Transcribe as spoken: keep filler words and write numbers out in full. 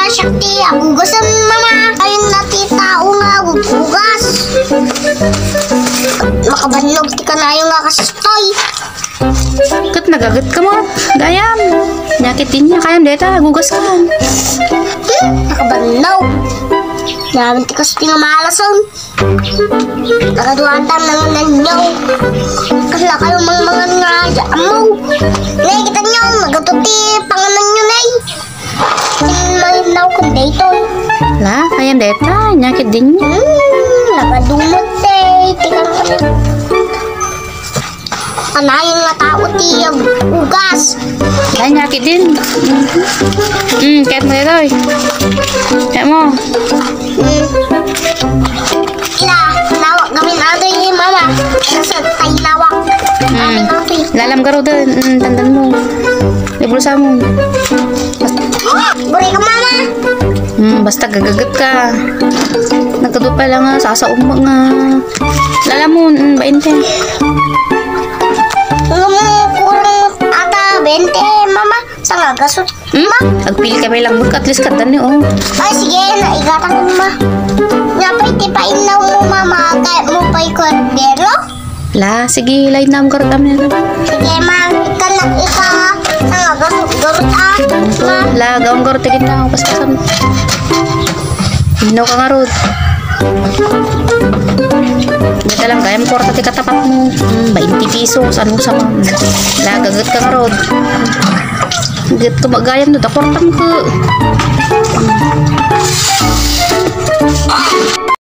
Siak ti agugasen, mama. Ayun na ti tao nga agugas. Makabannog ti kanayon nga kastoy. Ket nagaget ka mo, gayam. Nyakit din niya, kayam deta, agugas ka. Hmm, nakabannog. Namin ti kastoy nga malason. Nakaduatan na nga nanyaw. Kasla kayo mangmangan nga dya, amo. Nay, kita nyo, nagato ti panganan nyo, nay. Manginnaw kun daytoy. La, ayan deta, nyakit din niya. Hmm, nakadumot, eh. Tikang kami. Kanayon nga tao ti ugas. Ay, nyakit din. Hmm, kayat mo daytoy. Kayat mo. Hmm. Ila, nawak gamin ato ni mama. Nasa tayo nawak. Hmm. Amin, amin. Lalam ka ro din. Hmm, tandaan mo. Libulsa mo. Buri ka, mama. Hmm, basta gagaget ka. Nagkadu pa lang nga, sasaumag nga. Lalamon, mm, bainte. Nga mo, kurang ata bainte, mama. Sa nga gasot, hmm? Ma? Agpili ka may lang, at least katan ni, oh. Ay, sige, naigatang, ma. Napay ti painnaw mo, mama. Kaya mo pa'y kordero? La, sige, lain na ang garot amin. Sige, ma. Ikanak, ika. Sa nga gasot, garot, ah. Ma. La, gawang garot, tigit na, paspasan. Ino ka nga, Rod? Dito lang, kaya mo kwarta ti katapat mo. Hmm, bainte piso, saan mo sa mga? Lagagat ka nga, Rod. Gat ka magayam na, da kwarta mo ka.